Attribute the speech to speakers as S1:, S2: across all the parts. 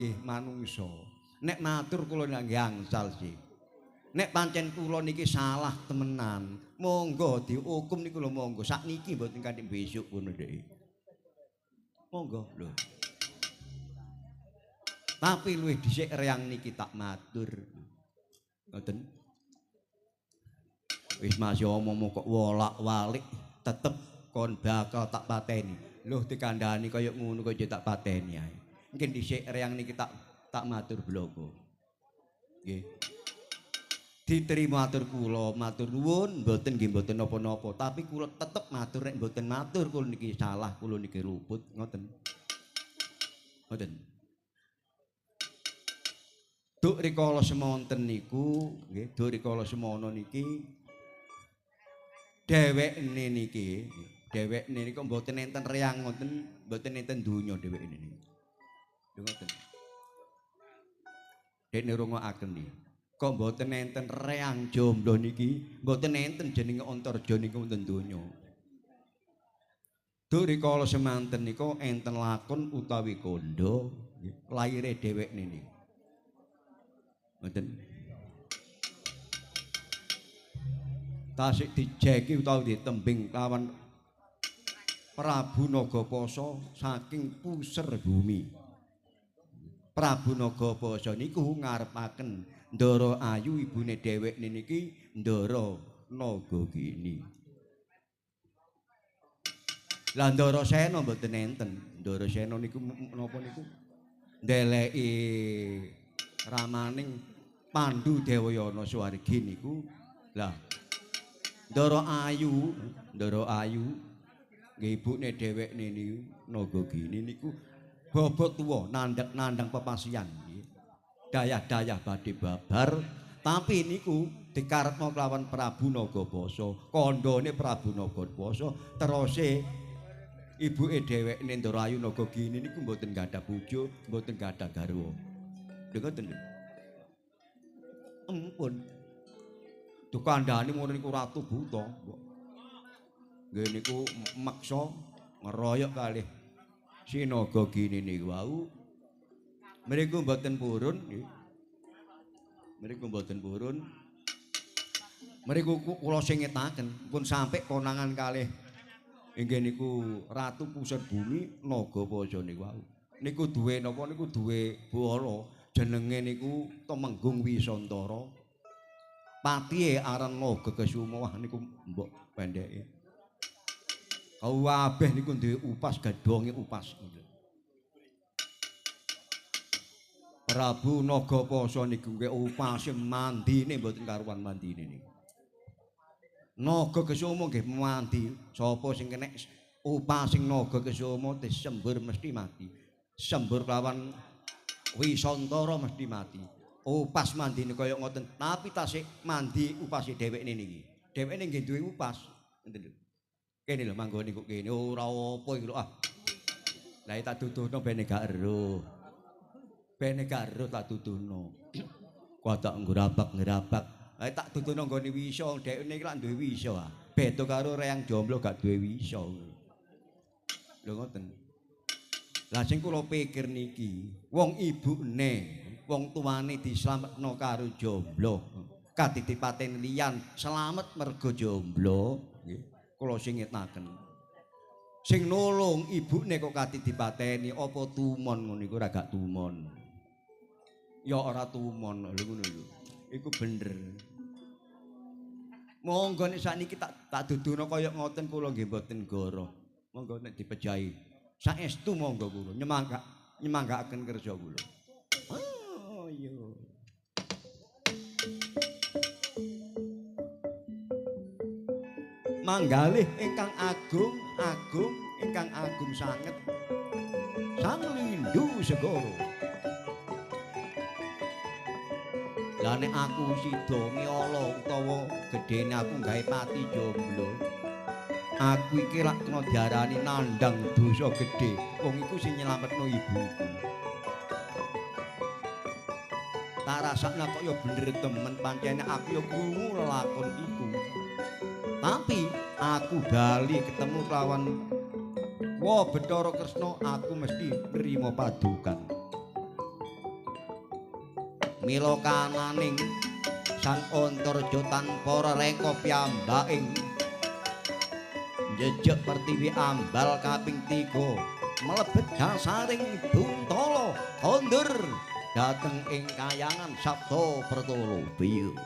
S1: Nggih manungsa. Nek matur kula nggih angsal sih. Nek pancen kula niki salah temenan, monggo dihukum niku lho monggo. Sakniki mboten kanthi besok ngono dhek. Monggo lho. Tapi luwih dhisik reyang niki tak matur. Ngoten. Wis masih omong kok wolak-walik tetep kon bakal tak pateni. Lho dikandhani kaya ngono kok tak pateni ae. Mungkin dhisik reyang niki tak matur bloko. Nggih. Diterima matur kula, matur nuwun, mboten nggih mboten napa-napa, tapi kula tetep matur nek mboten matur kula niki salah, kula niki luput, ngoten. Ngoten. Duk rikala semonten niku, nggih, duk rikala semono niki dhewekne niki, dhewekne niku mboten enten reyang ngoten, mboten enten donya dhewekne niki. Lho ngoten. Dekne rungokaken niki. Kok mboten enten reyang jomblo niki, mboten enten jenenge Antarja niku wonten donya. Duk rikala semanten niku enten lakon utawi kandha laire dhewekne niki. Ngoten. Tasik dijeki utawi ditembing lawan Prabu Nagapasa saking puser bumi. Prabu Nagapasa niku ngarepaken Ndara Ayu ibune dhewekne niki Ndara Nagagini. Lah Ndara Sena mboten enten. Ndara Sena niku napa niku? Ndeleki ramaning Pandu Dewayana swargi niku. Lah Ndara Ayu, Ndara Ayu nggih ibune dhewekne niku Nagagini niku bobot tuwa nandhang-nandhang pepasian. Dayah-dayah badhe babar, tapi niku dikarepno kelawan Prabu Nagapasa, kandhane Prabu Nagapasa, terose ibuke dhewekne Ndara Ayu Nagagini niku mboten gadah bojo, mboten gadah garwa. Lho ngoten lho. Ampun. Dikandhani ngono niku ratu buta. Nggih niku meksa ngeroyok kalih si Nagagini niku wau. Mriku mboten purun nggih. Mriku mboten purun. Mriku kula singetaken pun sampe konangan kalih inggih niku Ratu Pusar Bumi Nagapasa niku wau. Niku duwe napa niku duwe bala jenenge niku Temenggung Wisantara. Patihe aran Nagakesuma wah niku mbok pendheke. Kabeh niku duwe upas gadhonge upas. Prabu Nagapasa niku nggih upase mandine mboten karuan mandine niku. Nagakesuma nggih mandi, sapa sing kenek upas sing Nagakesuma disembur mesti mati. Sembur lawan Wisantara mesti mati. Upas mandine kaya ngoten, tapi tasik mandi upase dhewekne niki. Dhewekne nggih duwe upas. Ngoten lho. Kene lho manggone kok kene ora apa iki lho ah. Lah tak duduhno ben gak ero. Bene karo tak duduhno. Kuwi tak ngrabak-ngrabak. Lah tak duduhno nggone wisa, dhekne iki lak duwe wisa ah. Beda karo reyang jomblo gak duwe wisa. Lho ngoten. Lah sing kula pikir niki, wong ibune, wong tuane dislametno karo jomblo. Kaditipaten liyan slamet mergo jomblo, nggih. Kula singetaken. Sing nulung ibune kok kadidipateni apa tumon ngono iku ora gak tumon. Ya ora tumon lho ngono lho. Iku bener. Monggo nek sakniki tak duduhno kaya ngoten kula nggih mboten goroh. Monggo nek dipejahi. Saestu monggo kula nyemanggakaken kerja kula. Oh iya. Manggalih ingkang agung, agung ingkang agung sanget. Sang Lindu Segara. Lah nek aku sida miyala utawa gedene aku gawe pati jomblo. Aku iki lak kena diarani nandhang dosa gedhe. Wong iku sing nyelametno ibuku. Tak rasakna kok ya bener temen pancene aku ya krungu lelakon iku. Tapi aku bali ketemu kelawan Wa Bathara Kresna aku mesti nrimo padukan. Mila kananing Sang Antarja tanpa rereka piyambaking jejeg pertiwi ambal kaping 3 mlebet dasaring Buntala kondur dhateng ing kayangan Sabda Pertolo. Biyu.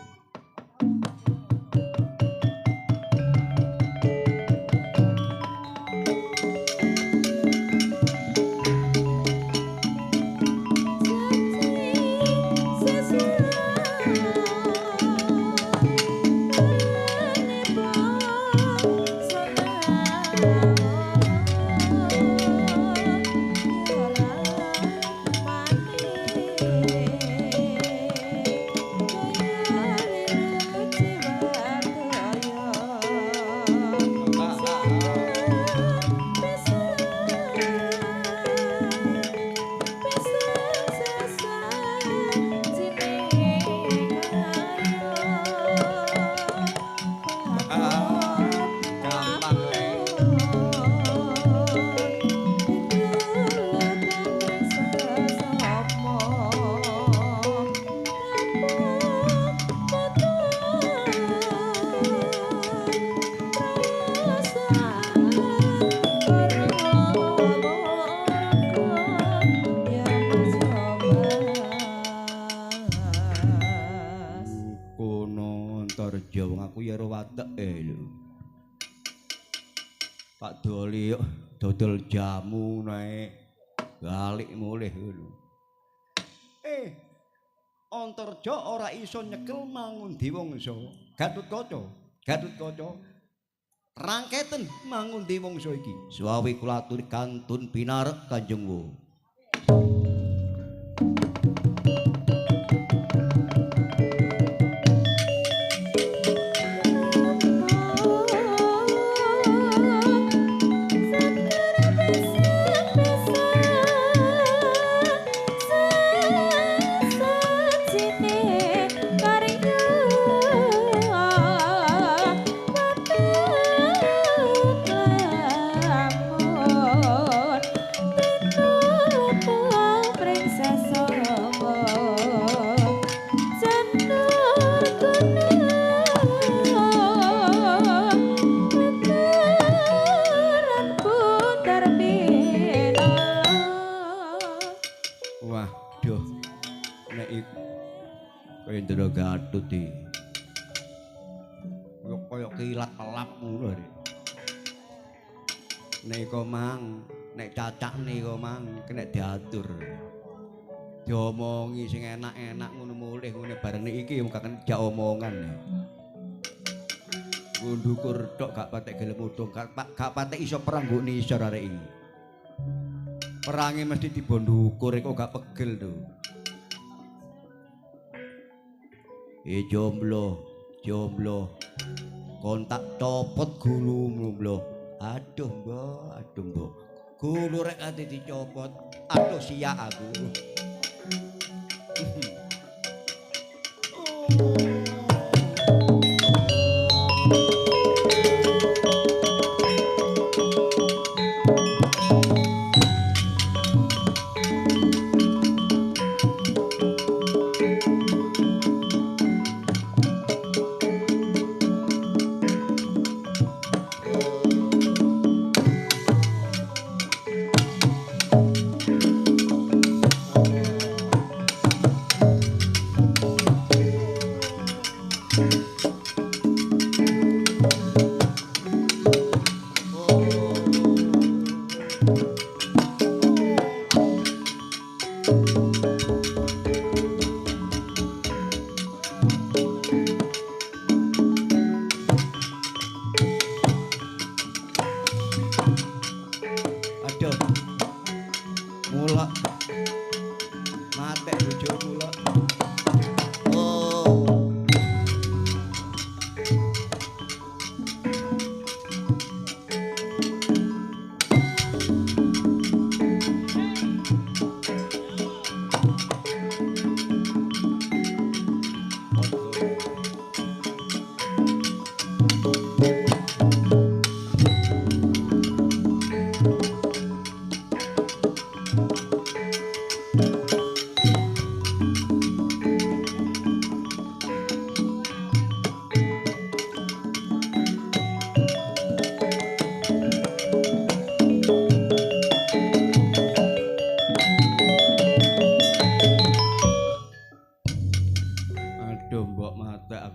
S1: Dodol jamu nae balik mulih ngono. Antarja ora iso nyekel Mangundi Wangsa. Gatotkaca, Gatotkaca. Rangketen Mangundi Wangsa iki. Suwawi kula aturi kantun pinarek Kanjeng Wo. Gatut iki. Kaya kilat pelap ngono rek. Nek iko mang, nek cacakne iko mang kena diatur. Diomongi sing enak-enak ngono mulih ngene bareng iki wong gak jak omongan. Ndukur tok gak patek gelem mudhun, gak patek iso perang nggo nisor arek iki. Perange mesti tiba ndukur kok gak pegel to. Jomblo, jomblo. Kontak copot gulumu, mblo. Aduh, mbok, aduh, mbok. Gulu rek ate dicopot. Aduh siak aku.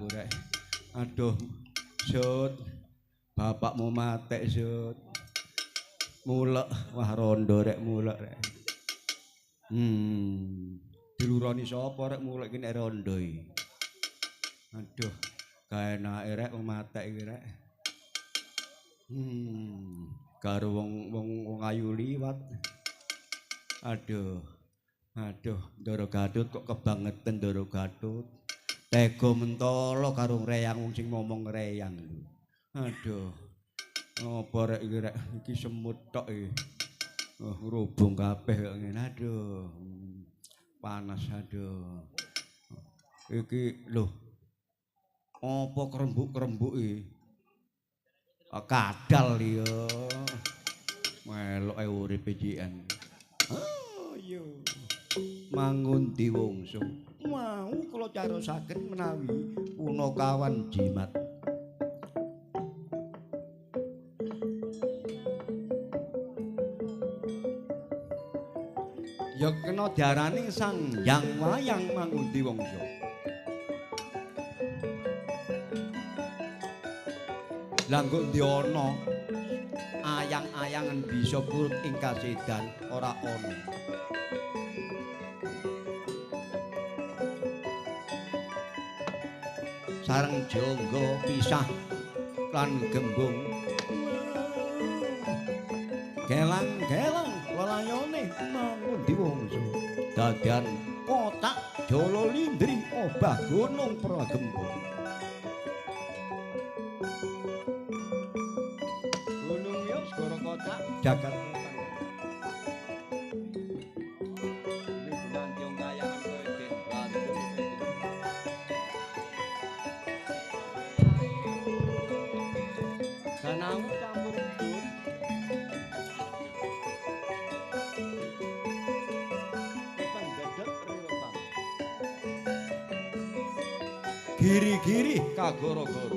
S1: aku rek. Aduh, Sut. Bapakmu matek, Sut. Mulek, wah rondo rek mulek rek. Diluroni sapa rek mulek iki nek rondo iki. Aduh, gaenake rek wong matek iki rek. Karo wong ayu liwat. Aduh. Aduh, Ndara Gatut kok kebangeten Ndara Gatut. Tega mentala karo ngreyang wong sing ngomong ngreyang lho. Aduh. Apa rek iki rek? Iki semut tok iki. Oh, ngrubung kabeh kok ngene. Aduh. Panas aduh. Iki lho. Apa krembuk-krembuk iki? Kadal ya. Melok ae uripe jian. Oh, iya. Mangun diwongso. Mau kula carosaken menawi punakawan jimat. Ya kena diarani Sang Hyang Wayang Mangundi Wangsa. Lah nggo ndi ana ayang-ayangan bisa purut ing kasedan ora ana. Sareng jangga pisah lan gembung. Gelang-gelang lelayone Mangundi Wangsa. Dadian kotak jala lindri obah gunung pragempa. Gunung yo segara kotak jagat. Giri-giri kagoro-goro.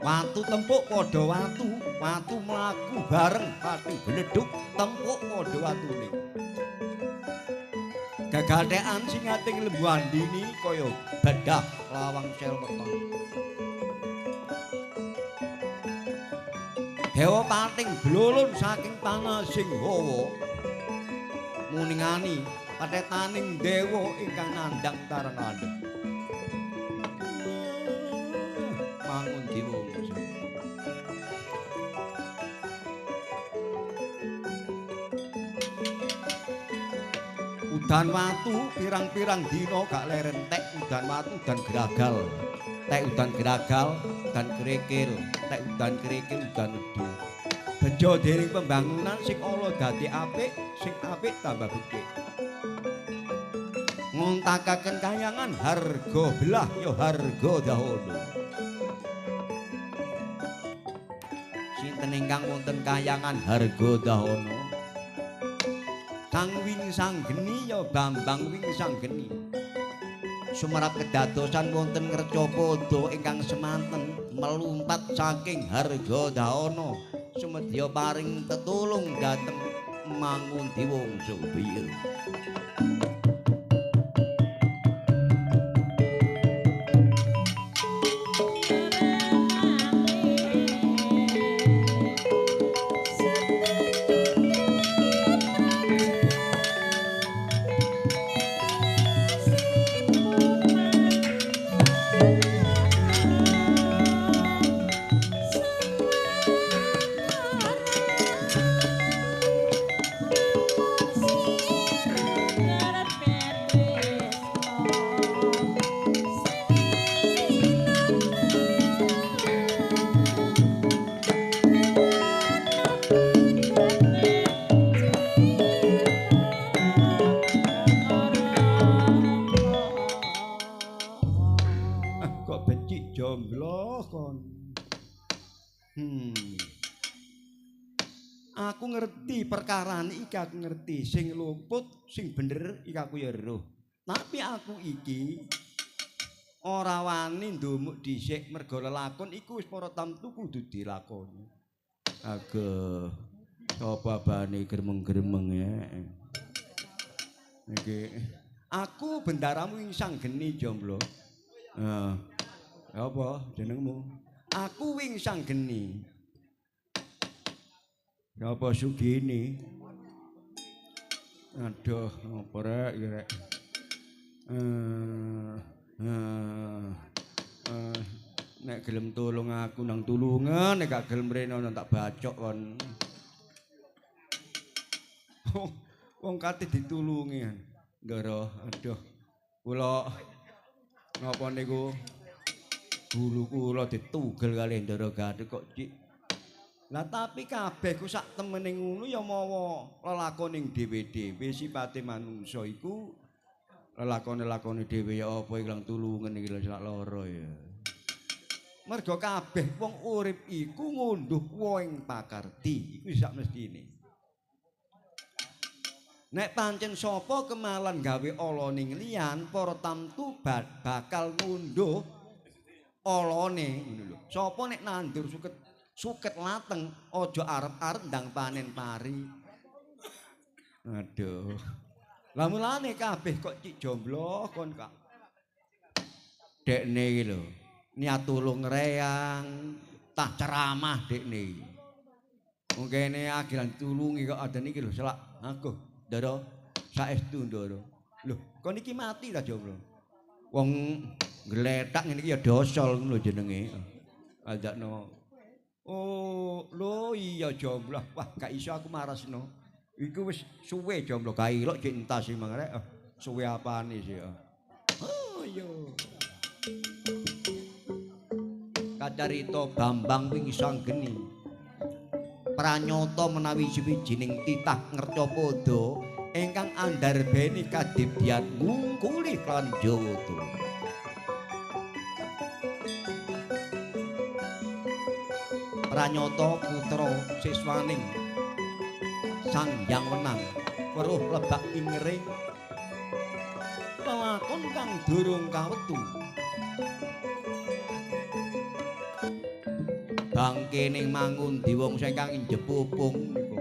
S1: Watu tempuk padha watu, watu mlaku bareng pati gledhuk tempuk padha watune. Gagathekan singating Lembu Andini kaya bedah lawang sel weton. Dewa pating blulun saking panasing hawa. Muningani patetaning dewa ingkang nandhang tarang landhep. Mangundi Wangsa. Udan watu pirang-pirang dina gak leren tek udan watu udan geragal. Tek udan geragal, udan kerikil, tek udan kerikil udan wedi. Bejo dening pembangunan sing ala dadi apik, sing apik tambah becik. Ngontakaken kayangan harga belah ya harga dahono. Sinten ingkang wonten kayangan harga dahono? Sang Wingsanggeni ya Bambang Wingsanggeni. Sumerap kedadosan wonten Ngercapada ingkang semanten melumpat saking harga dahono sumedya paring tetulung dhateng Mangundi Wangsa. Aku ngerti perkarane iki, aku ngerti sing luput, sing bener iki aku ya eruh. Tapi aku iki ora wani ndumuk dhisik mergo lelakon iku wis para tamtu kudu dilakoni. Ageh, sapa abane gremeng-gremeng ya. Iki aku bendaramu ing Sanggeni Jomblo. Heeh. Apa jenengmu? Aku Wing Sanggeni. Apa Sugini? Aduh, apa rek iki rek? Nek gelem tulung aku nang tulungan, nek gak gelem rene nang tak bacok kon. Wong kate ditulungi. Ndara, aduh. Kula napa niku gulu kula ditugel kalih Ndara Gathuk kok cik. Lah tapi kabeh ku sak temene ngono ya mawa lelakoning dhewe-dhewe sipate manungsa iku lelakone-lakone dhewe ya apa ilang tulungen iki lho selak lara ya. Mergo kabeh wong urip iku ngunduh wohing pakarti, iku sak mestine. Nek pancen sapa kemalan gawe ala ning liyan, para tamtu bakal ngunduh alane ngono lho. Sapa nek nandur suket lateng aja arep-arep ndang panen pari. Aduh. Lah mulane kabeh kok cik jomblo kon kak. Dekne iki lho, niat tulung reyang, tah ceramah dekne iki. Wong kene agilan tulungi kok adene iki lho selak aku. Ndara, saestu Ndara. Lho, kon iki mati ta jomblo? Wong gletak ngene iki ya dosol ngono lho jenenge. Andakno. Oh, lho iya jomblo. Wah, gak iso aku marasno. Iku wis suwe jomblo kailok jek entas iki mang rek. Suwe apane sih. Oh iya. Kacarita Bambang Wing Sanggeni. Pranyata menawi sawijining titah ngercapada ingkang andarbeni kadibdian ngungkuli lan Jawata. Pranyata putra siswaning Sang Hyang Wenang weruh lebak ingring lelakon kang durung kawetu. Bangkening mangun diwangsa ingkang njepupung niku.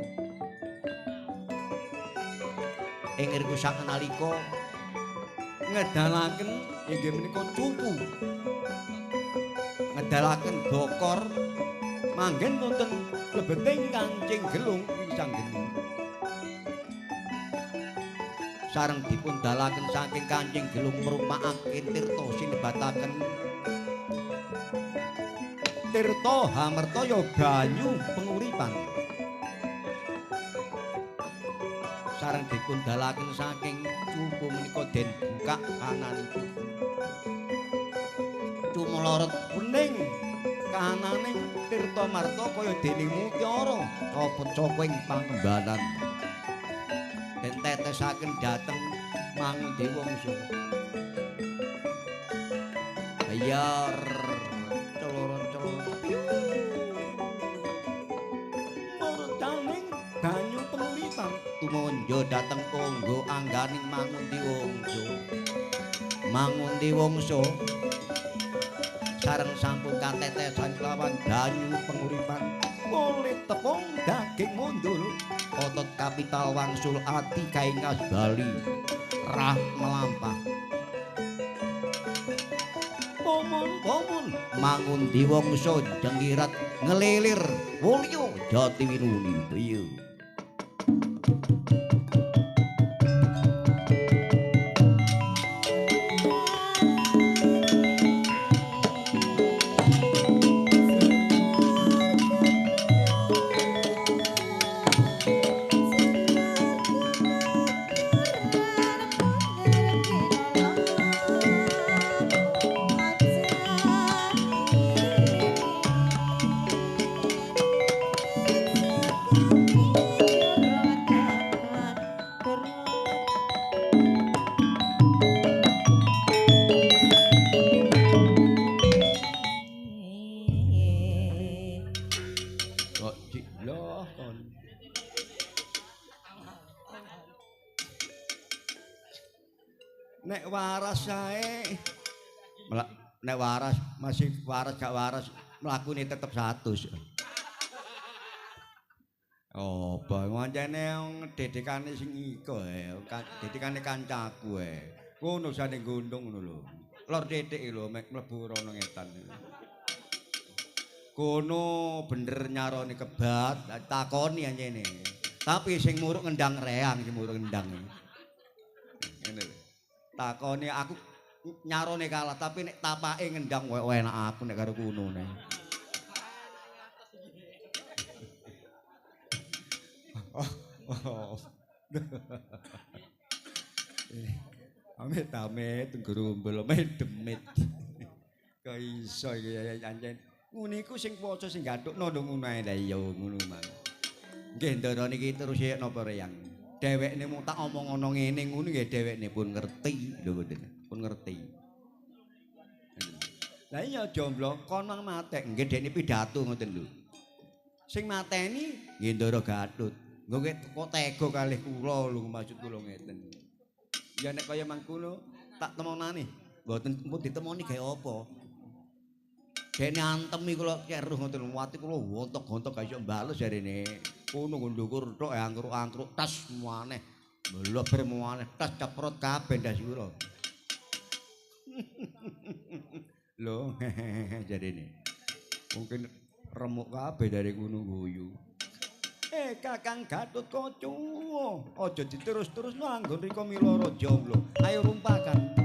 S1: Ing ngriku saknalika ngedalaken inggih menika cupu. Ngedalaken bokor manggen wonten lebeting kancing gelung Wing Sanggeni. Sareng dipun dalaken saking kancing gelung mrupakaken tirta sinebataken Tirta Hamerta ya banyu penguripan. Sareng dipun dalaken saking cupu menika den bukak kananipun. Cumlorot kuning kahananing Tirta Marta kaya dening mutiara kapeca ing pangembalan. Den tetesaken dhateng Mangundi Wangsa. Bayar tumonjo dhateng tangga angganing Mangundi Wangsa. Mangundi Wangsa sareng sampun katetesan kelawan banyu penguripan kulit tepung daging mundul otot kapital wangsul ati kaingas bali rah melampah. Pomon-pomon Mangundi Wangsa jenggirat ngelilir mulya jati winuni. Iya. Nek waras sae nek waras masih waras gak waras mlakune tetep 100. Oh, pancene dedekane sing iko ae, dedekane kancaku ae. Ngono sane gondhong ngono lho. Lor titik lho mek mlebu rono ngetan. Kono bener nyarone kebat, takoni anjene. Tapi sing muruk ngendang reang, sing muruk ngendang. Ngene lho. Takoni aku nyarone kalah, tapi nek tapake ngendang enak aku nek karo kuno ne. Oh. Amit-amit ngrumbul demit. Kok iso iki ancen. Ngene iku sing waca sing gathukno ngono ae. Lah iya ngono mang. Nggih ndara niki terus napa reyang. Dhewekne mung tak omong ana ngene ngono nggih dhewekne pun ngerti lho ngoten. Pun ngerti. Lah iya jomblo kon nang matek nggih dekne pidato ngoten lho. Sing mateni nggih Ndara Gatut. Nggo kok tega kalih kula lho maksud kula ngeten. Ya nek kaya mangkono tak temonane. Mboten pun ditemoni gawe apa. Dene antemi kula ceruh ngoten wati kula gontok-gontok gak iso mbales jarene. Kono nggo ndukur tok angkruk-angkruk tas maneh. Mleber maneh tas ceprot kabeh ndas kula. Lho jarene. Mungkin remuk kabeh dari kono guyu. Kakang Gatut Kaca, aja diterus-terusno anggon rika milara jomblo. Ayo rumpakan.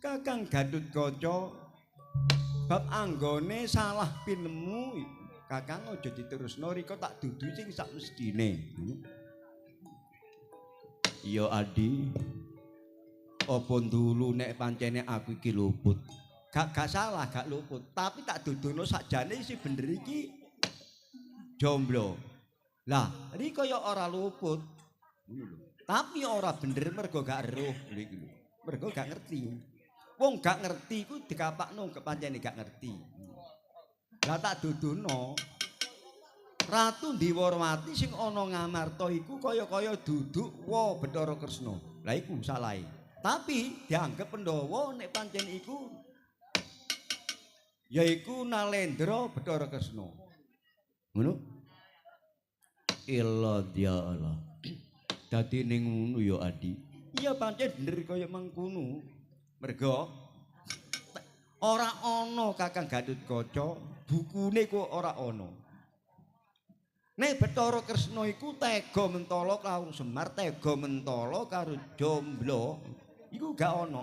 S1: Kakang Gatut Kaca bab anggone salah pinemu Kakang aja diterusno rika tak dudu sing sak mestine. Iya Adi, apa ndulu nek pancene aku iki luput. Gak salah, gak luput, tapi tak dudono sakjane si bener iki jomblo. Lah rika ya ora luput. Tapi ora bener mergo gak eruh lho iki lho. Mergo gak ngerti. Wong gak ngerti iku dikapakno pancene gak ngerti. Lah tak duduno Ratu Ndiwarwati sing ana Ngamarta iku kaya-kaya duduk wa Bathara Kresna. Lah iku salahe. Tapi dianggep Pandhawa nek pancen iku yaiku Nalendra Bathara Kresna. Ngono? Illa ya Allah. Dadi ning ngono ya Adi. Iya pancen bener kaya mangkono. Mergo ora ana Kakang Gatut Kaca, bukune kok ora ana. Nek Bathara Kresna iku tega mentala karo Semar, tega mentala karo Jomblo, iku gak ana.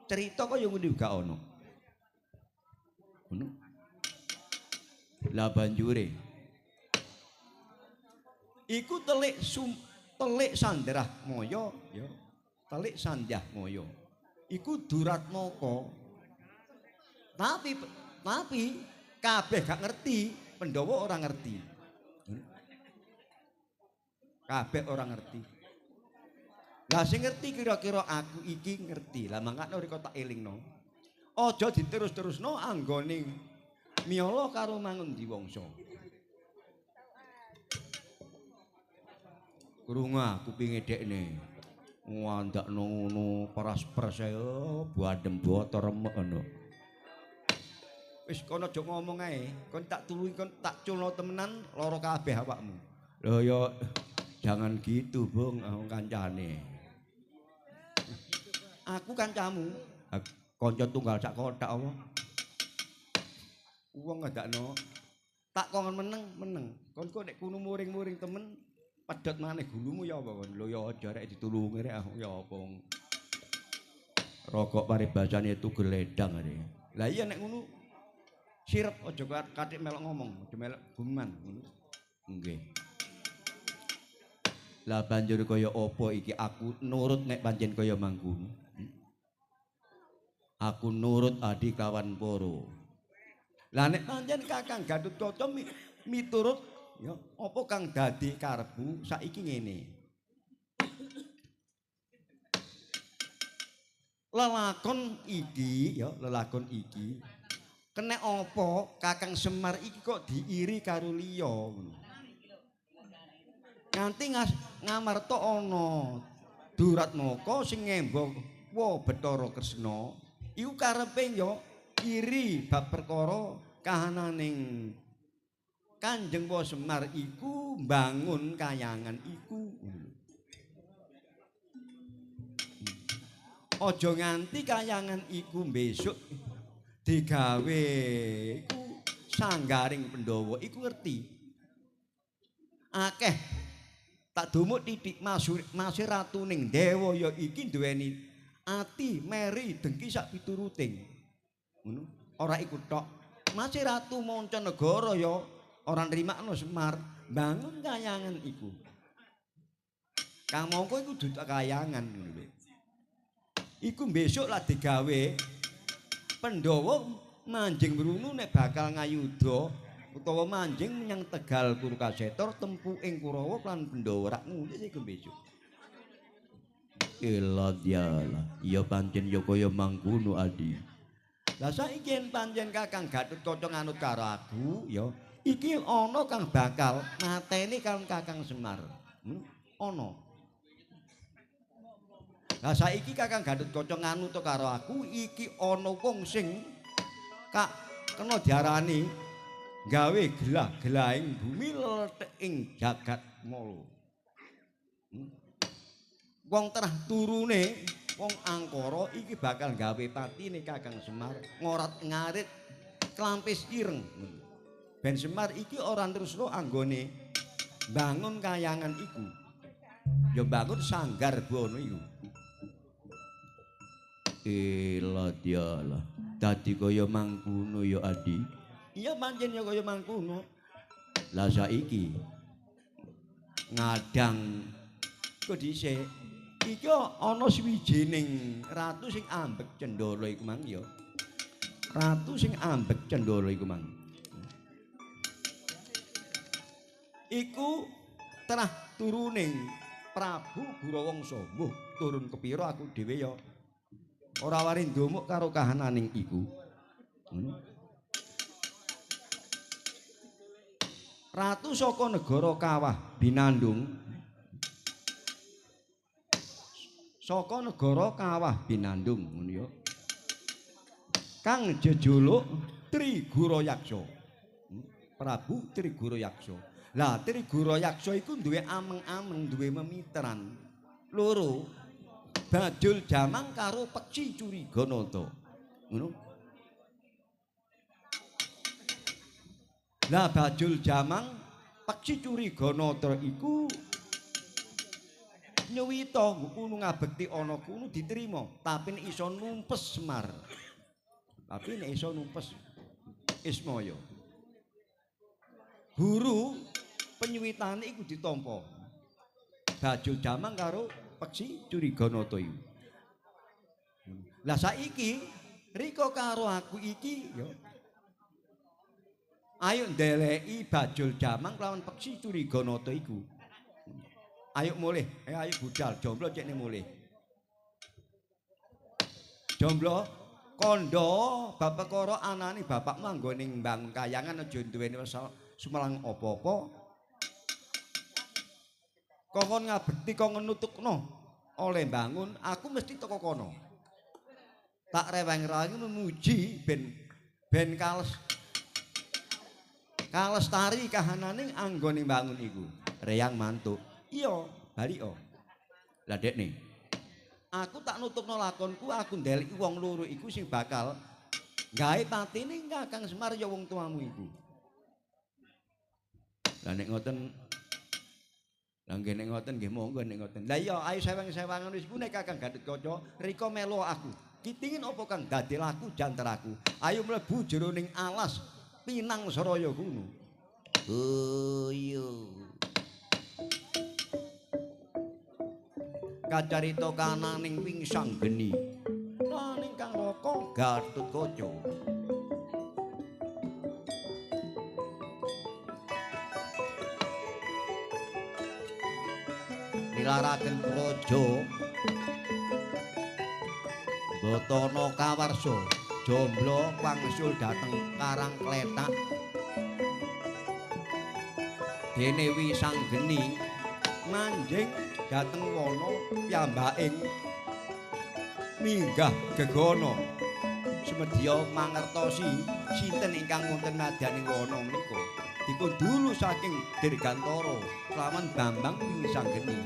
S1: Cerita kaya ngene gak ana. Ngono. Lah banjure iku telik Sandrah Maya ya. Telik Sandyah Maya. Iku Duratmaka. Tapi kabeh gak ngerti, Pandhawa ora ngerti. Kabeh ora ngerti. Lah sing ngerti kira-kira aku iki ngerti. Lah mangkane rika tak elingno. Aja diterus-terusno anggone miyala karo Mangun Diwangsa. Krungu aku pinge dekne. Ngandakno ngono peras-peras ae bandem boto remek ngono. Wis kono aja ngomong ae, kon tak tulungi kon tak culno temenan lara kabeh awakmu. Lho ya jangan gitu, Bung, aku kancane. Aku kancamu, kanca tunggal sak kothak apa? Wong ngandakno tak kon meneng, meneng. Kon kok nek kuno muring-muring temen pedhot maneh gulumu ya apa kon? Lho ya aja rek ditulungi rek aku ya apa wong. Rokok paribasane tugel ledang arek. Lah iya nek ngono sirep aja kathik melok ngomong, aja melok guman ngono. Nggih. Lah banjur kaya apa iki aku nurut nek pancen kaya mangkono. Aku nurut adi kawan poro. Lah nek pancen Kakang Gatotkaca miturut ya apa kang dadi karepmu saiki ngene. Lelakon iki ya, lelakon iki kenek apa Kakang Semar iki kok diiri karo liya ngono. Nganti ngamarta ana Duratmaka sing ngembo wa Bathara Kresna iku karepe ya iri bab perkara kahananing Kanjeng Wa Semar iku mbangun kayangan iku. Aja nganti kayangan iku besok digawe iku sanggaring Pandhawa iku ngerti. Akeh tak dumuk titik masih ratuning dewa ya iki duweni ati meri dengki sak pituruting. Ngono, ora iku tok. Masih ratu mancanegara ya ora nrimakno Semar bangun kayangan iku. Kamangka iku dudu kayangan ngono lho. Iku besok lah digawe Pandhawa manjing mrunu nek bakal ngayuda utawa manjing menyang Tegal Kurukasetra tempu ing Kurawa lan Pandhawa rak ngono iku besok. Elah dialah, ya pancen ya kaya mangkono Adi. Lah saiki yen pancen Kakang Gatotkaca nganut karo aku ya iki ana kang bakal mateni kang Kakang Semar. Ana. Lah saiki Kakang Gatotkaca nganut karo aku iki ana wong sing kak kena diarani gawe gelah-gelahing bumi lethek ing jagat mala. Wong terah turune wong angkara iki bakal gawe patine Kakang Semar ngorat ngarit klampis ireng. Ben Semar iki ora terusno anggone bangun kayangan iku. Ya bangun sanggar bono iku. Elah dialah. Dadi kaya mangkono ya Adi. Iya pancen ya kaya mangkono. Lah saiki ngadang kok dhisik iki ana swijining ratu sing ambek cendala iku mang ya. Ratu sing ambek cendala iku mang. Iku terah turuning Prabu Gurawangsa. Mbuh turun kepira aku dhewe ya ora wari ndumuk karo kahananing iku. Ratu saka negara Kawah Binandung. Saka negara Kawah Binandung ngono ya. Kang jejuluk Trigurayaksa. Prabu Trigurayaksa. Lah Trigurayaksa iku duwe ameng-ameng, duwe memitran loro. Bajul Jamang karo Peksi Curiganata. Ngono. Lah Bajul Jamang Peksi Curiganata iku nyuwita kuno ngabekti ana kuno diterima, tapi nek iso numpes Semar. Tapi nek iso numpes Ismaya. Guru penyuwitane iku ditampa. Bajul Jamang karo Peksi Curiganata iku. Lah saiki Rika karo aku iki ya. Ayo ndeleki Bajul Jamang lawan Peksi Curiganata iku. Ayo mulih, ayo budal, jomblo cekne mulih. Jomblo kandha bab perkara anane bapakmu anggone mbangun kayangan aja duweni sumelang apa-apa. Kongkon ngabekti kongkon nutukno oleh bangun, aku mesti teko kono. Tak reweng-rewengi memuji ben kales. Kalestari kahanane anggone bangun iku. Reyang mantuk. Iya, bali o. Lah dekne. Aku tak nutukno lakonku, aku ndeleki wong loro iku sing bakal gawe patine Kakang Semar ya wong tuamu iku. Lah nek ngoten, lah nggih nek ngoten nggih monggo nek ngoten. Lah iya ayo sewang-sewangan wis ku nek Kakang Gatotkaca Rika melu aku. Kitingin apa kang dadi laku janteraku. Ayo mlebu jroning alas Pinang Saraya kuno. Oh iya. Kacarita kananing wingsang geni. Naning Kang Raka Gatotkaca. Nilaraken praja Batana kawarsa jomblo wangsul dhateng Karang Klethak. Dene Wisanggeni manjing dhateng wana piyambaking minggah gegana. Sumedya mangertosi sinten ingkang wonten madyaning wana menika. Dipun dulu saking Dirgantara kelawan Bambang Wisanggeni.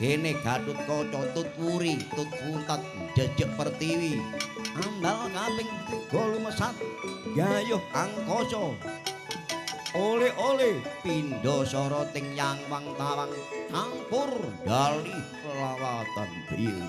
S1: Dene Gatotkaca tut wuri tut wuntat jejeg pertiwi ambal kaping tiga lumesat gayuh angkasa oleh-oleh pindha soroting yang wang tawang campur dalih lawatan griya.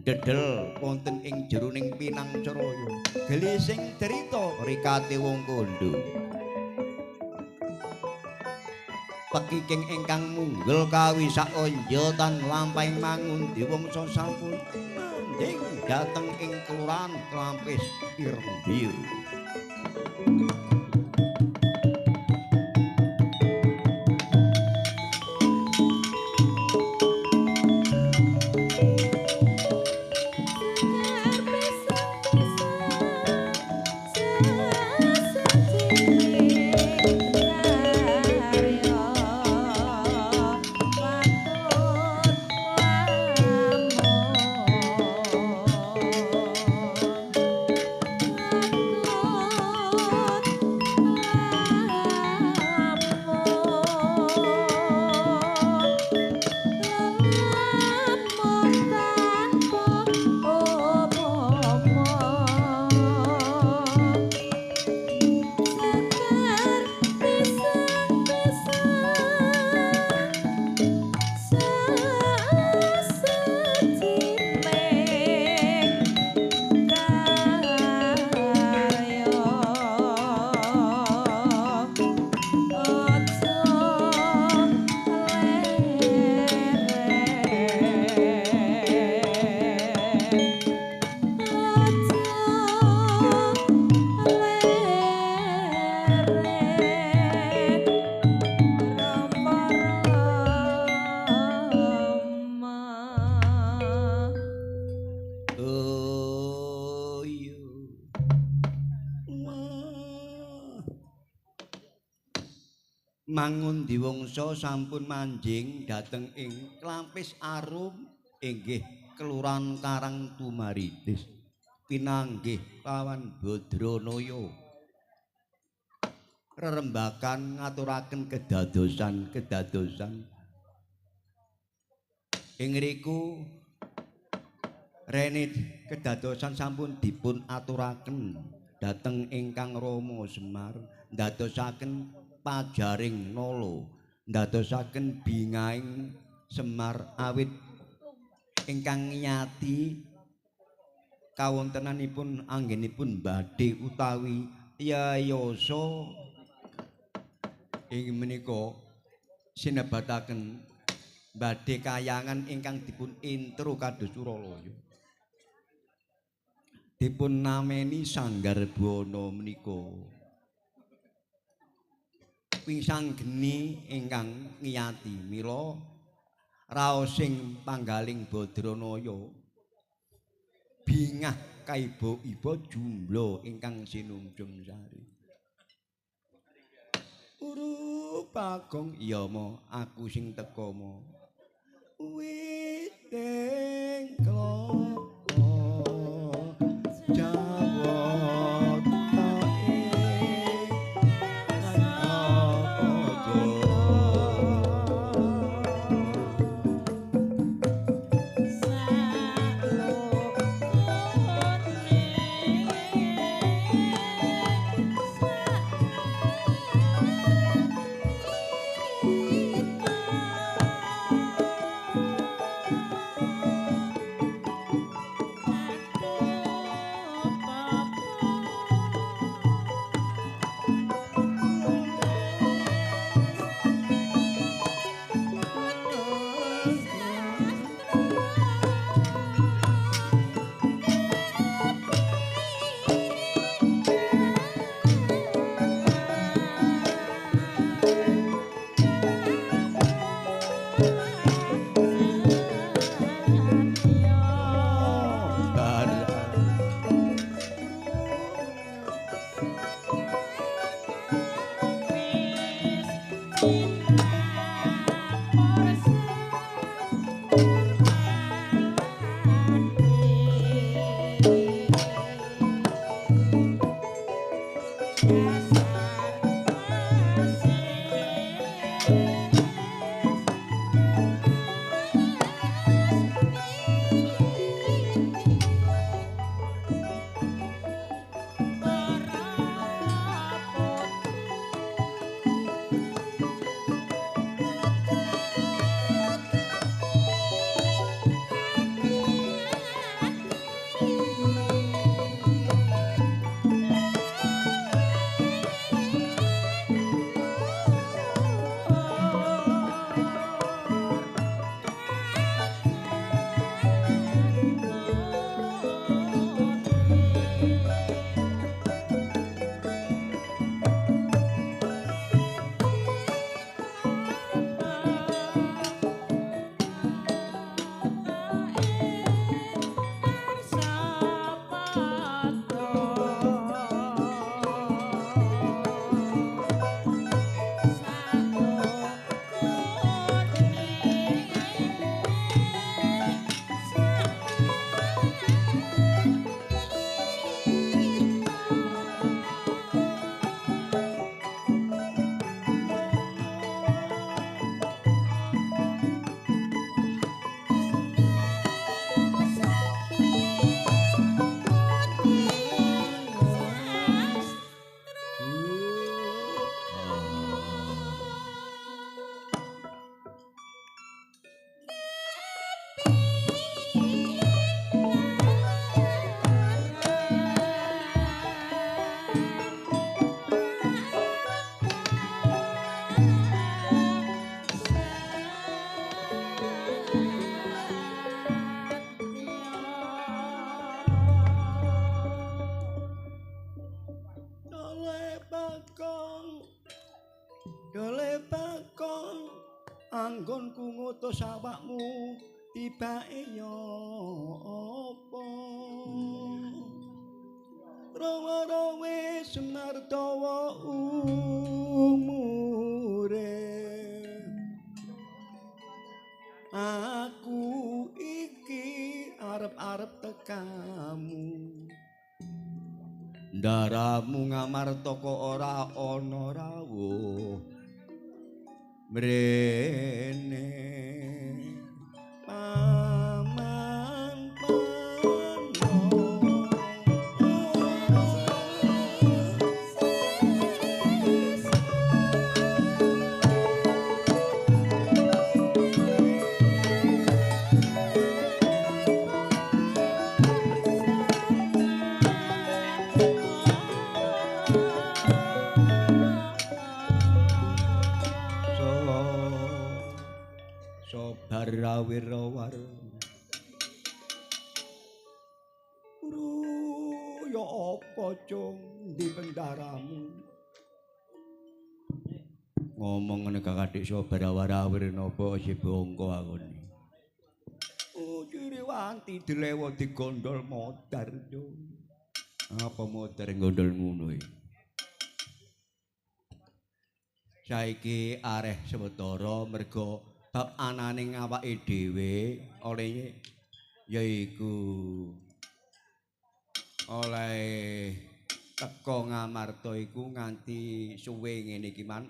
S1: Dedel wonten ing jroning Pinang Caraya. Gelising cerita rikate wong kandha. Pekiking ingkang munggel kawisak anja tan lampahing mangun diwangsa sampun manjing dhateng ing kelurahan Klampis Ireng Biru. Mangun Diwangsa sampun manjing dhateng ing Klampis Arum inggih Kelurahan Karang Tumaritis pinanggih lawan Badranaya. Rerembakan ngaturaken kedadosan-kedadosan ing ngriku rene kedadosan sampun dipun aturaken dhateng ingkang Rama Semar ndadosaken pajaring nala ndadosaken bingahing Semar awit ingkang nyati kawontenanipun anggenipun badhe utawi yayasa ing menika sinebataken badhe kayangan ingkang dipun intro kados Suralaya dipun nameni Sanggar Buana menika pisang geni ingkang ngiyati mila raosing panggaling Badranaya bingah kaiba-iba jumlah ingkang sinunjung sari. Uru Bagong iya mo aku sing teka mo witing klapa Jawa. Anggonku ngutus awakmu tibake ya apa rawa-rawe Semar dawa umure. Aku iki arep-arep tekamu. Ndaramu Ngamarta kok ora ana rawuh. Mrene paman pano. Sabarawirowar. Uru ya apa cung ndi bendaramu? Ngomong ngene kakak sabarawir napa isih bongko aku ni. Oh Ciriwanti dilewo digondol modar cung. Apa modar gondol ngono iki? Saiki areh sewetara mergo bab anane awake dhewe oleh yaiku oleh teko Ngamarta iku nganti suwe ngene iki man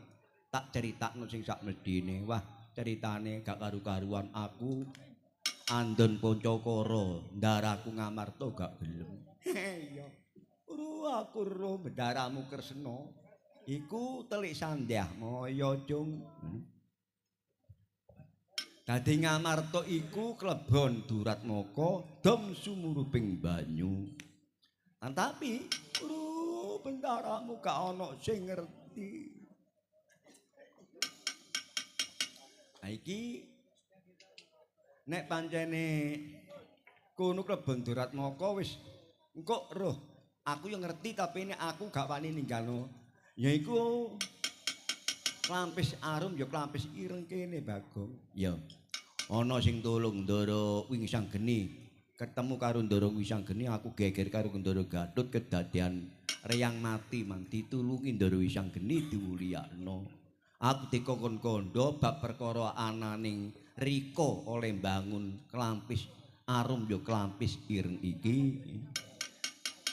S1: tak critakno sing sak medine. Wah, ceritane gak karu-karuan aku andon Pancakara ndaraku Ngamarta gak gelem. Iya. Ru aku ro bendaramu Kresna iku telik sandyah maya cung. Dadi Ngamarta iku klebon Duratmaka dom sumuruping banyu. Tapi ru bendaramu gak ana sing ngerti. Ha iki nek pancene kono klebon Duratmaka wis engko roh aku yo ngerti tapi nek aku gak wani ninggalno. Ya iku Klampis arum ya klampis ireng kene Bagong. Ya. Ana sing tulung Ndara Wingsang Geni. Ketemu karo Ndara Wingsang Geni aku geger karo Ndara Gatut kedadean reyang mati mang ditulungi Ndara Wingsang Geni diwuliyakno. Aku dikongkon kandha bab perkara ananing Rika oleh mbangun klampis arum ya klampis ireng iki.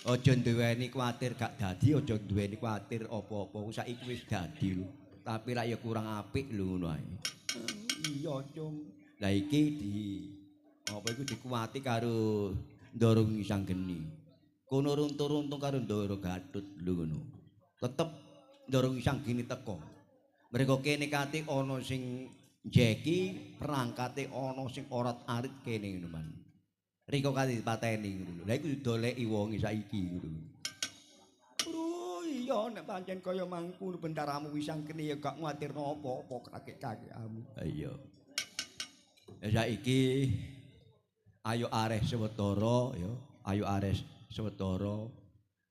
S1: Aja duweni kuwatir gak dadi, aja duweni kuwatir apa-apa. Saiki wis dadi lho. Tapi lak ya kurang apik lho ngono ae. Iya, Cung. Lah iki di apa iku dikuwati karo Ndara Wingsang Geni. Kono runtuh-runtuh karo Ndara Gatut lho ngono. Tetep Ndara Wingsang Geni teko. Mereka kene kate ana sing njeki, perangkate ana sing orat-arit kene ngono man. Rika kate dipateni ngono lho. Lah iku doleki wonge saiki ngono. Iya nek pancen kaya mangku bendaramu Wingsang Geni ya gak nguwatirno apa-apa kakek-kakekmu. Iya. Ya saiki ayo areh sewetara ya, ayo areh sewetara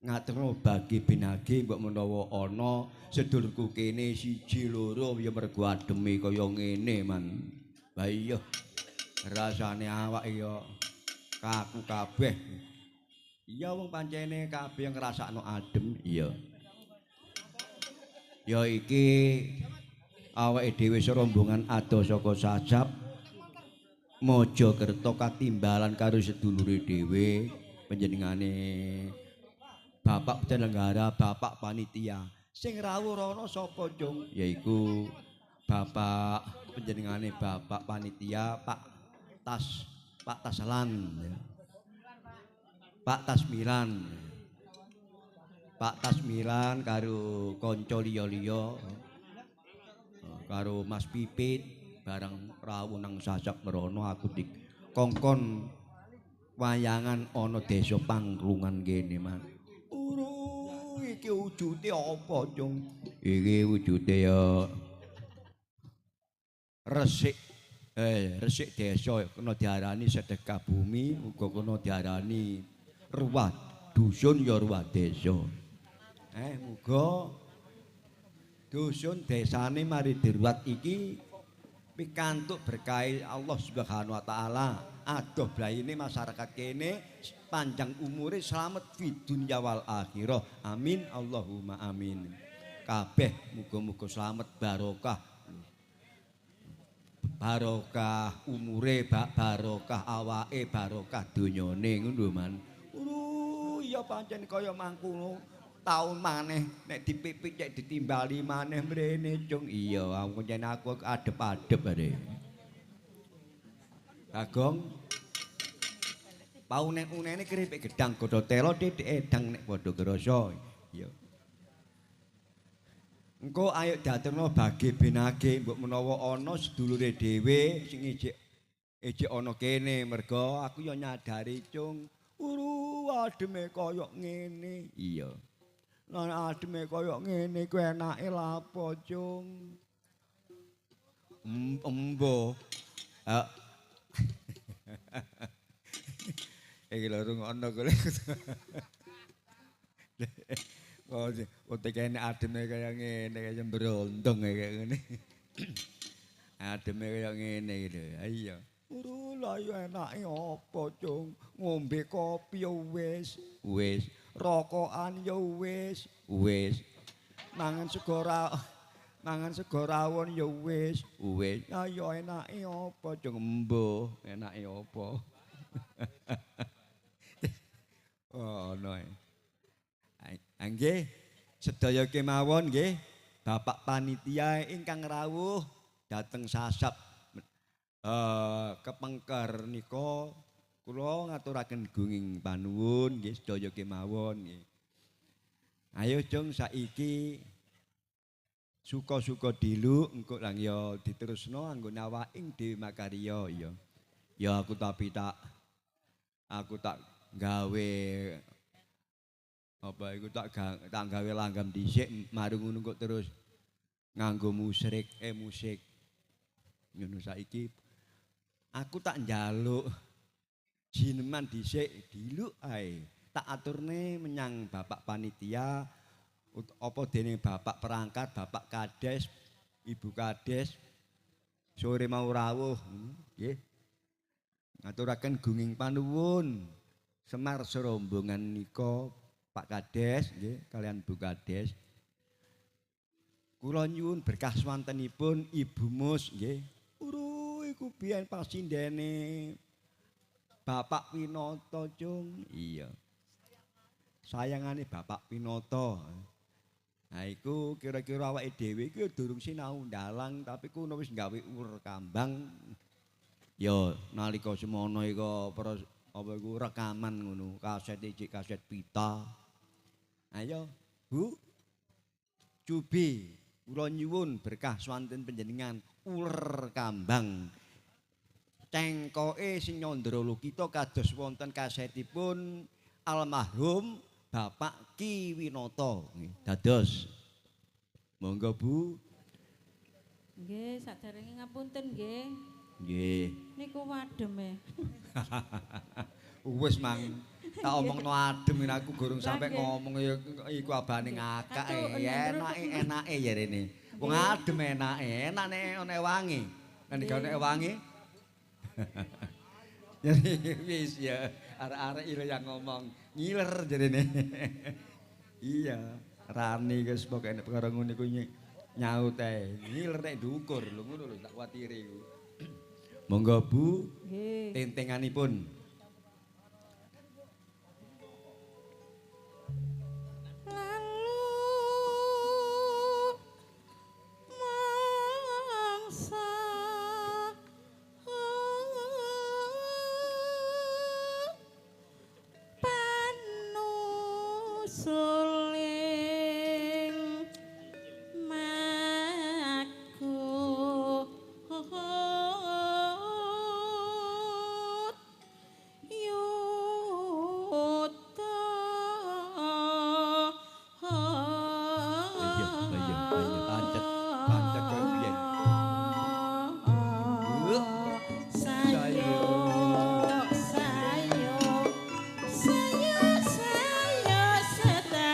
S1: ngaturno bagi binagi mbok menawa ana sedulurku kene siji loro ya mergo ademe kaya ngene man. Lah iya rasane awak ya kaku kabeh. Iya wong pancene kabeh ngrasakno adem. Iya. Ya iki awake dhewe serombongan adoh saka Sasap Mojokerto katimbalan karo sedulure dhewe panjenengane Bapak penyelenggara, Bapak panitia. Sing rawuh rono sapa, Cung? Yaiku Bapak panjenengane Bapak panitia Pak Tas, Pak Taslan ya. Pak Tasmilan. Pak Tasmilan karo kanca liya-liya karo Mas Pipit bareng rawuh nang Sasap merono aku dikongkon wayangan ana desa Pangklungan kene man. Uru iki wujude apa, Cung? Iki wujude ya resik resik desa kena diarani sedekah bumi uga kena diarani ruwah dusun ya ruwah desa. Muga dusun desane mari diruwat iki pikantuk berkahi Allah Subhanahu wa taala. Adoh blayine masyarakat kene panjang umure slamet fid dunya wal akhirah. Amin Allahumma amin. Kabeh muga-muga slamet barokah. Barokah umure, barokah awake, barokah donyane ngono lho, Man. Iya pancen kaya mangkono. Taun maneh nek dipipik cek ditimbali maneh mrene, Cung. Iya, aku pancen aku adep-adep are. Bagong paunen-unene keripik gedang godho telo titik edang nek padha krasa. Iya. Engko ayo diaturno bagi benage mbok menawa ana sedulure dhewe sing ijik ana kene merga aku ya nyadari, Cung. Uru ademe kaya ngene. Iya. Lah ademe kaya ngene iku enake lapo, Cung? Embo. Iki lho rungokno golek. Oh, otekene ademe kaya ngene kaya mbrondong kaya ngene. Ademe kaya ngene iki lho. Iya. Uru lha ya enake apa, Cung? Ngombe kopi ya wis, wis. Rokokan ya wis, wis. Mangan sego rawon ya wis, wis. Ya enake apa, Cung? Embuh, enake apa? Oh, ono. Nggih, sedaya kemawon nggih, Bapak panitia ingkang rawuh dhateng sasab kepengker nika kula ngaturaken gunging panuwun nggih sedaya kemawon nggih. Ayo Cung saiki suka-suka diluk engko lang ya diterusno anggo awaking dhewe makarya ya. Ya aku tapi tak gawe apa iku tak gawe langgam dhisik marung ngono kok terus nganggo musrik musik. Ngono saiki aku tak njaluk jineman dhisik diluk ae. Tak aturne menyang bapak panitia apa dene bapak perangkat, bapak kades, ibu kades sore mau rawuh nggih. Ngaturaken gunging panuwun Semar serombongan nika Pak Kades nggih kalian Bu Kades. Kula nyuwun berkah swantenipun Ibu Mus nggih. Uru iku biyen pasindene Bapak Pinoto, Cung. Iya. Sayangane Bapak Pinoto. Nah iku kira-kira awake dhewe iku durung sinau ndalang tapi kuno wis gawe uler kambang. Ya nalika semono iku apa iku rekaman ngono, kaset iki kaset pita. Ayo, Bu. Cubi, kula nyuwun berkah swanten panjenengan uler kambang. Cengkoke sing nyandra lukita kados wonten kasetipun almarhum Bapak Ki Winoto. Dados. Monggo, Bu.
S2: Nggih, saderenge ngapunten nggih.
S1: Nggih.
S2: Niku wadem e.
S1: Wis mang tak omongno adem aku gorong sampe ngomong ya iku abane ngakak enake enake ya rene. Wong adem enake, enak nek ana wangi. Nek gak ana wangi. Jadi wis ya arek-arek iki yang ngomong ngiler jarene. Iya, rani guys pokoke nek perkara ngono iku nyaut ae. Ngiler nek diukur lho ngono lho tak kuwatire iku. Monggo Bu.
S2: Nggih.
S1: Tentenganipun.
S2: Sayo, sayo, sayo, sayo.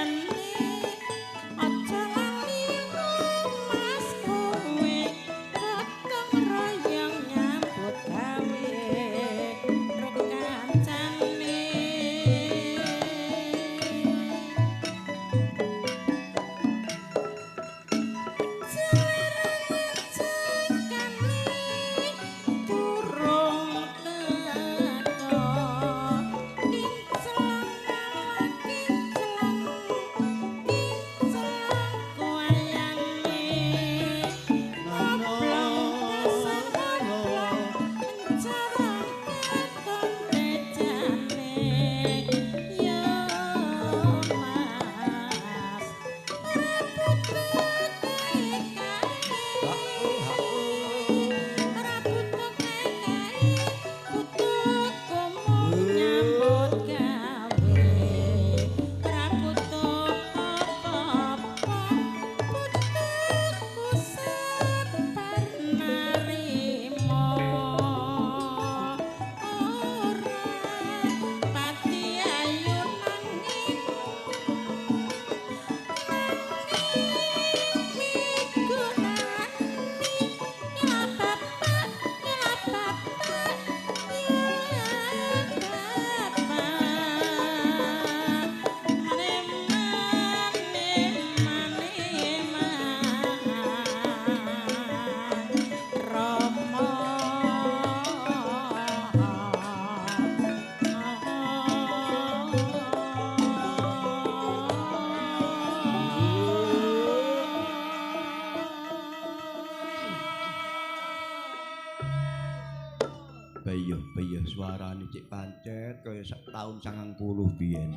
S1: Bayuh-bayuh suarane cek pancet kaya sak taun 90 biyen.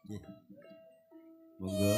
S1: Nggih. Monggo.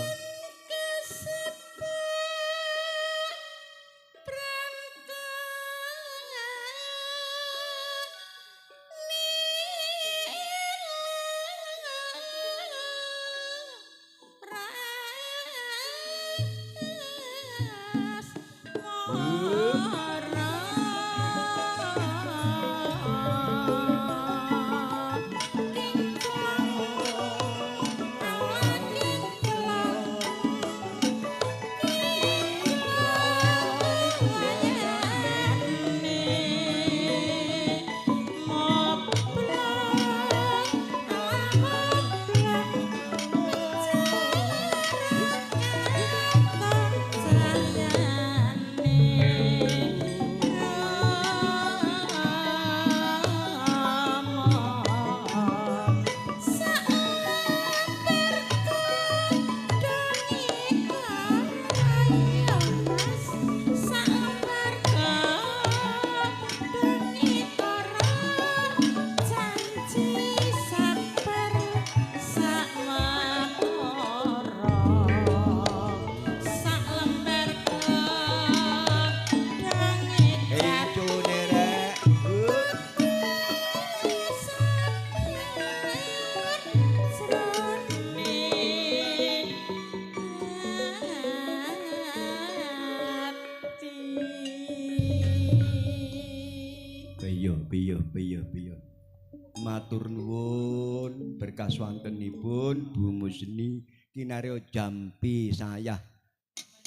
S1: Matur nuwun berkah swantenipun Bu Musni kinarya jampi sayah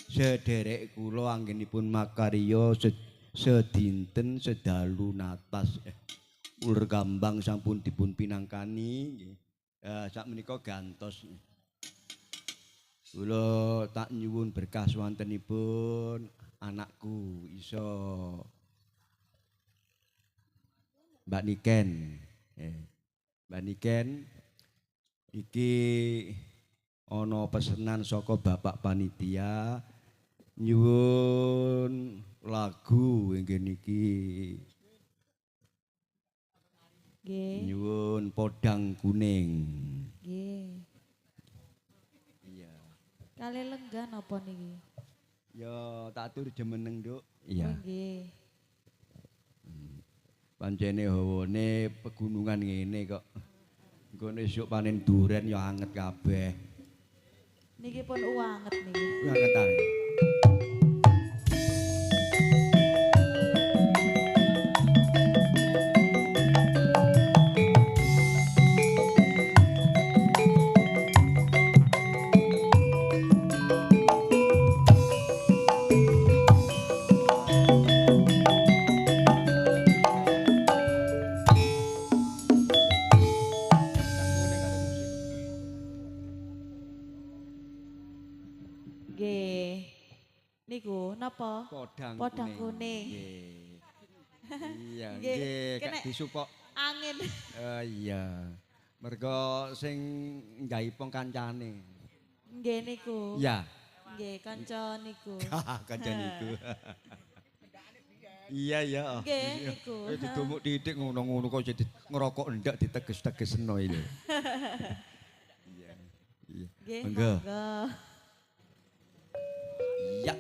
S1: sederek kula anggenipun makarya sedinten sedalu natas uler gambang sampun dipun pinangkani nggih. Sakmenika gantos. Kula tak nyuwun berkah swantenipun anakku iso Mbak Niken. Mbak Niken iki ana pesenan saka Bapak Panitia nyuwun lagu inggih niki.
S2: Nggih.
S1: Nyuwun Podang Kuning.
S2: Nggih.
S1: Iya.
S2: Kali lenggah napa niki?
S1: Ya tak atur jemeneng, Nduk. Iya.
S2: Nggih.
S1: Pancene hawane pegunungan ngene kok. Engko esuk panen duren ya anget kabeh.
S2: Niki pun uanget niki.
S1: Uanget ta.
S2: Podang kuning.
S1: Iya, nggih, gak disupok
S2: angin.
S1: Iya. Mergo sing nggaipong kancane.
S2: Nggih niku.
S1: Iya.
S2: Nggih, kanca niku.
S1: Kanca niku. Iya, iya.
S2: Nggih niku.
S1: Didumuk titik ngono-ngono kok jadi ngerokok ndak diteges-tegesno iki. Iya. Iya.
S2: Nggih, monggo.
S1: Iya.